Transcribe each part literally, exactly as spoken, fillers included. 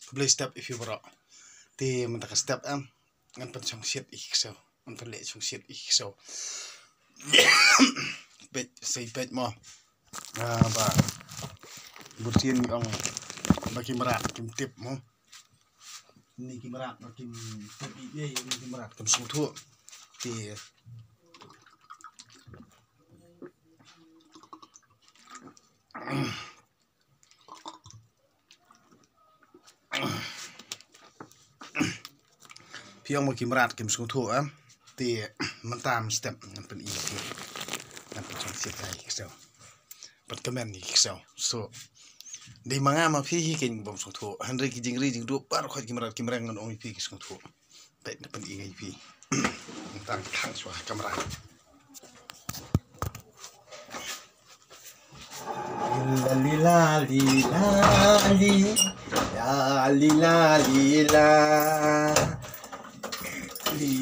Khublei step ïa phi baroh. Te mynta ka step em, ngan pynshongshit ïa ki ksew. Ngan pynleh shongshit ïa ki ksew. Peit, sei peit mo. Ah, ba. Bun sien ong ba ki mrad kim tip mo. Ni ki mrad ba kim tip ïa, ni ki mrad kim sngewthuh. Te phi ong ba ki mrad kim sngewthuh, em. Te mynta mynstep ngan pyni ïa phi. Ngan pynshongshit ïa ki ksew. Pynkmen ïa ki ksew. So, dei ma nga ma phi hi kein bym sngewthuh. Hynrei ki jingri jingdup baroh khoit ki mrad ki mreng ngan ong ïa phi ki sngewthuh. Peit, ngan pyni ïa phi. Tang tang shuwa kamra. La li la li la li. La li la li la. Li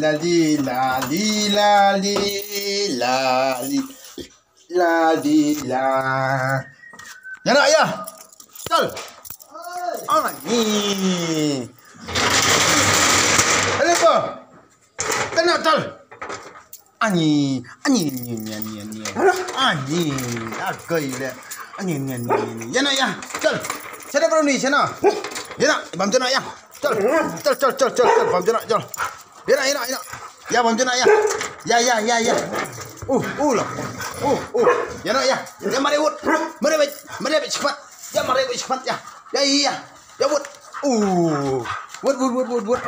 la li la li la li. La li la li la. La di la. Ïa noh ïa. Tol. Ani. Ani pa. Tol noh tol. Ani, ani, ani, ani, ani, ani. Ani, agoi le. Ani, ani, ani, ani. Ïa noh ïa. Tol. Sha noh bro ni, sha noh. Ïa noh, bam sha noh ïa. Tol, tol, tol, tol, tol, tol, bam jnah, tol. Ïa na, ïa na, ïa na. Ïa, bam jnah, ïa. Ïa, ïa, ïa, ïa. Uh, uh, la. Uh, uh. Ïa na, ïa. Ïa, mare wut. Mare wut. Mare wut, cepat. Ïa, mare wut, cepat, ïa. Ïa, ïa, ïa. Ïa, wut. Uh. Wut, wut, wut, wut, wut.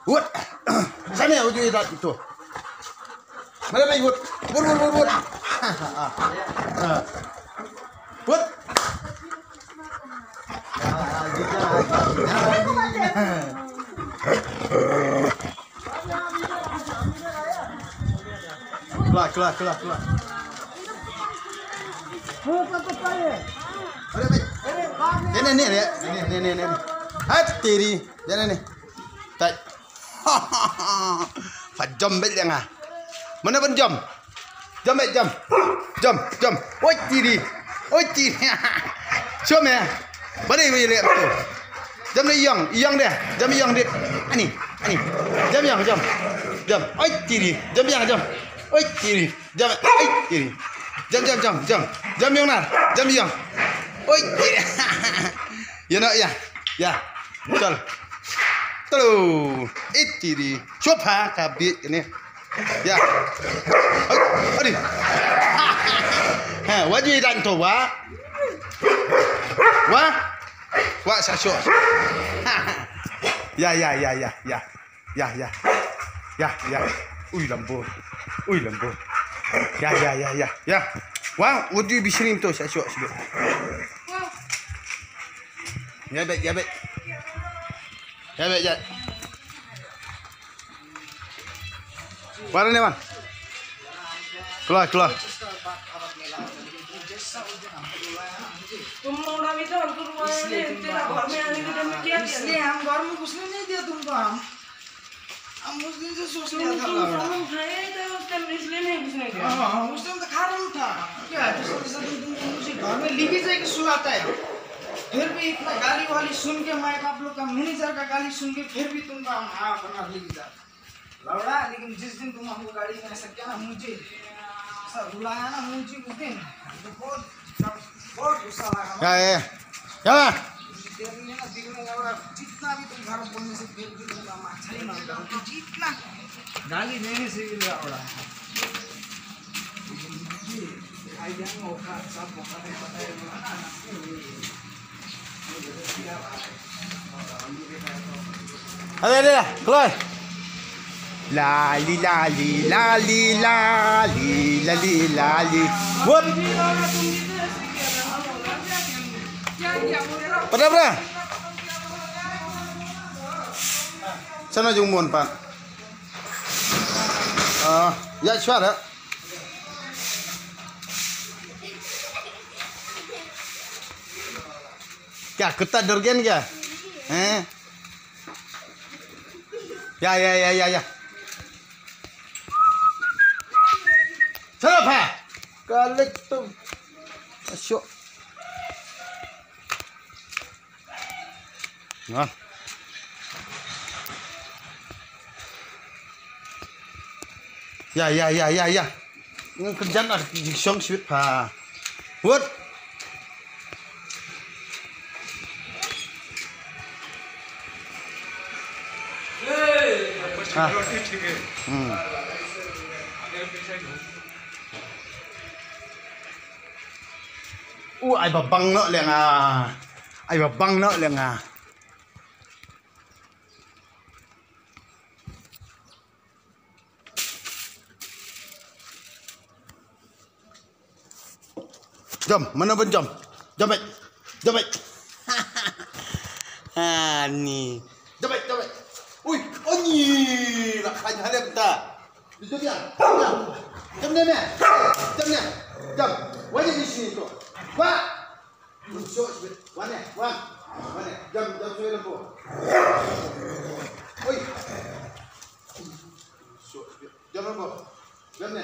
Wut. Sana, wut, wut, wut. Mare wut. Wut, wut, wut, wut. Wut. Keluar, keluar, keluar, keluar. Ni, ni, ni, ni. Hai, tiri. Ni, ni, ni. Tai. Pha jom beit ïa nga. Mano ban jom? Jom beit, jom. Jom, jom. Oi tiri. Oi tiri. Jom ïa. Bari bari le tu. Jom le ïong, ïong deh. Jom ïong deh. Ani, ani. Jom ïong, jom. Jom. Oi tiri. Jom ïong, jom. Oi tiri. Jam, ai, iri. Jam, jam, jam, jam. Jam ïong nar. Jam ïong. Oi, iri. Ïa noh, ïa. Ïa. Tol. Tol. Itiri. Sofa ka bit ni. Ïa. Ai, adi. Ha, wa ji dan to wa. Wa. Wa sa so. Ïa, ïa, ïa, ïa, ïa. Ïa, ïa. Ïa, ïa. Ui, lambur. Ui, lambur. Ïa, ïa, ïa, ïa, ïa. Wa, what do you be shrimp to? Sha, sha, sha. Ïa, beit, ïa, beit. Ïa, beit, ïa. Wa, ne, wa. Keluar, keluar. तुम लोग अभी तो हमको तुम्हारे तेरा घर में आने के टाइम में क्या किया? इसलिए हम घर में घुसने नहीं दिया तुमको हम। हम उस दिन से सोच लिया था, तुम लौड़ा। तुम उठाए थे उस टाइम, इसलिए नहीं घुसने दिया। हाँ, हाँ, उस टाइम तो खा रहा था। क्या, जैसे, जैसे तुम, तुम मुझे घर में लेके जाके सुलाता है। फिर भी इतना गाली वाली सुन के, मैं आप लोग का मैनेजर का गाली सुन के, फिर भी तुमको हम हाँ बना लेके जाता। लौड़ा, लेकिन जिस दिन तुम हमको गाड़ी में ऐसा किया ना, मुझे ऐसा रुलाया ना, मुझे उस दिन तो बहुत, बहुत गुस्सा लगा। क्या है? क्या है? जितना भी तुम घर बोलने से फिर भी तुम अच्छा ही मानता हूँ। जितना गाली देने से भी लौड़ा। Ade, ade, ade, keluar. Lali, lali, lali, lali, lali, lali. Wut. Pada, pada. Sana jong mon, Pak. Ah, ya, suara. Kya, kutta durgen kya? Hain? Ya, ya, ya, ya, ya. Chalo, bhai. Kalik tu. Asyik. Ngan. Ya, ya, ya, ya, ya. Ngan kynjan ah, jingshong shibit pha. Wut. Ah. Hmm. Uh, ai ba bang noh leng ah. Ai ba bang noh leng ah. Jom, mano ban jom? Jom beit. Jom beit. Ani. Jom beit, jom beit. Ui, ani. Lah khan halem ta. Jom ya. Jom ne me. Jom ne. Jom. Wajib di sini tu. Wah. Jom, jom, jom. Wan ne, wan. Wan ne. Jom, jom sini lembu. Ui. Jom lembu. Jom ne.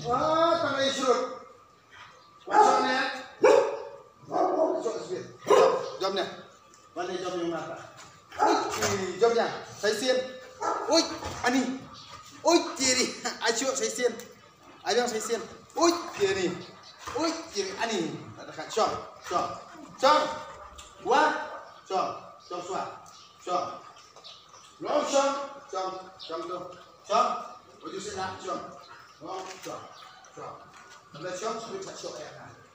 Wah, tangai surut. Jom ne. Jom, jom ne. Wan ne, jom yung mata. Ui, jom ya. Sai sien. Ui, ani. Ui, kiri. Ajo sai sien. Ai biang sai sien. Ui, kiri. Ui, kiri. Ani. Ada kat. Shong. Shong. Shong. Wah. Shong. Shong swa. Shong. Long shong. Shong. Shong tu. Shong. Uju sina. Shong. Long shong. Shong. Shong. Shong.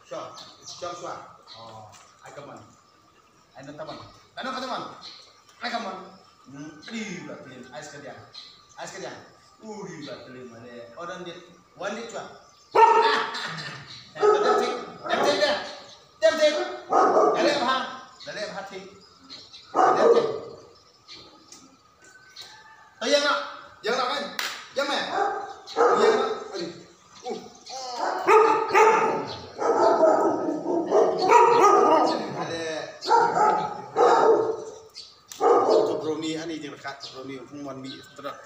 Shong. Shong swa. Oh. Ai kaman. Ai na taman. Ai na taman. Ai kaman. Hmm, ri ba tin. Ai sekadiang. Ai sekadiang. Uri ba tin. Mane. Oh, dan dit. Wan dit chwa. Dem tik. Dem tik dah. Dem tik. Dale ha. Dale ha tik. Dem tik. Ai, yang nak. Yang nak kan? Yang meh? Yang nak. Ai. Uh. Ada. To brownie ani jingrekat brownie phung wan mi trat.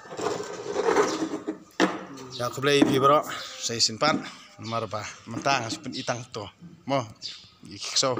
Ya, khublei phi baroh, sa shisien pat, namar ba mynta nga shu pyn-i tang to. Mo, i kso.